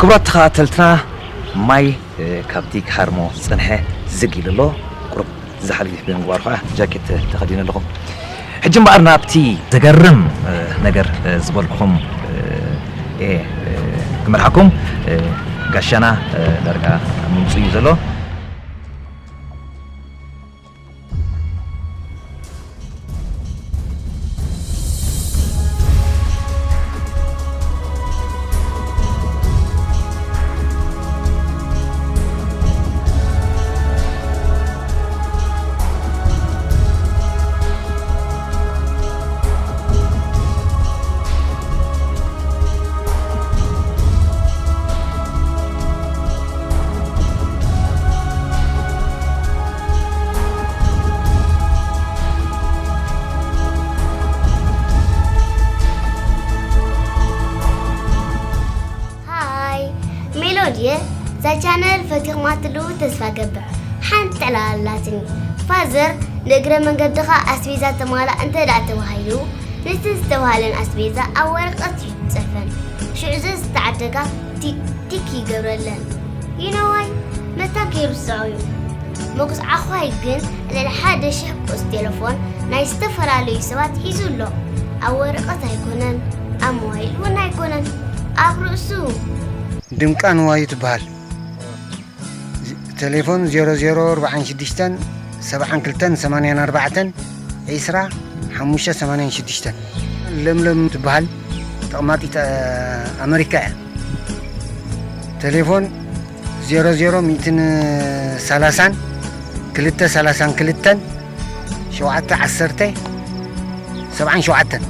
ክቡራት ተኸታተልትና፣ ማይ፣ እ፣ ካብቲ ክሃርሞ ዝጸንሐ ዝግ ኢሉ ኣሎ። ቁሩብ ዝሓልፍ ብምግባሩ ኸዓ ጃኬት ተኸዲነ ኣለኹ። ሕጂ እምበኣር ናብቲ ዘገርም፣ እ፣ ነገር፣ እ፣ ዝበልኩኹም፣ እ፣ እየ፣ እ፣ ክመርሓኩም። እ፣ ጋሻና፣ እ፣ ዳርጋ ምምጽኡ እዩ ዘሎ። ሃይ፣ ሜሎድየ፣ እዛ ቻነል ፈቲኹማ ትልዉ ተስፋ ገብር። ሓንቲ ዕላል ኣላትኒ። ፋዘር፣ ንእግረ መንገድኻ ኣስቤዛ ተማላእ እንተ ደኣ ተባሂሉ፣ ነቲ ዝተባህለን ኣስቤዛ ኣብ ወረቐት ይጽሕፈን። ሽዑ ዘዝተዓደጋ ቲ-፣ ቲክ ይገብረለን። You know why? መታን ከይርስዖ እዩ። መጉስ ዓዃይ ግን ልዕሊ ሓደ ሽሕ ቁጽሪ ቴሌፎን ናይ ዝተፈላለዩ ሰባት ሒዙ ኣሎ። ኣብ ወረቐት ኣይኮነን፣ ኣብ ሞባይል እውን ኣይኮነን፣ ኣብ ርእሱ። ድምቃ ንዋዩ ትበሃል። ቴሌፎን ዜሮ ዜሮ ኣርባዓን ሽዱሽተን ሰብዓን ክልተን ሰማንያን ኣርባዕተን ዒስራ ሓሙሽተ ሰማንያን ሽዱሽተን። ለምለም ትበሃል፣ ተቐማጢት ኣመሪካ እያ። ቴሌፎን ዜሮ ዜሮ ሚእትን ሰላሳን ክልተ ሰላሳን ክልተን ሸውዓተ ዓሰርተ ሰብዓን ሸውዓተን።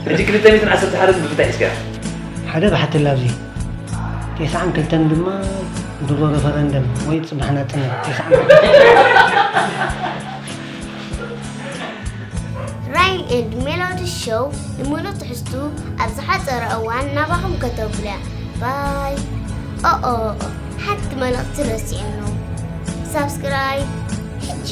ሕጂ ክልተ ሚእትን ዓሰርተ ሓደ ብምንታይ ሒዝካዮ? ሓደ ብሓትላ ኣብዚ ቴስዓን ክልተን ድማ ድሮ ሬፈረንደም ወይ ጽባሕ ናጽነት ቴስዓን ክልተን። ራይን ኤንድ ሜሎዲ ሾው ንምሉእ ትሕዝቱ ኣብ ዝሓጸረ እዋን ናባኹም ከተብሉ እያ። ባይ። ኦኦ፣ ሓንቲ መልእኽቲ ረሲዐ ነው። ሳብስክራይብ ሕጂ።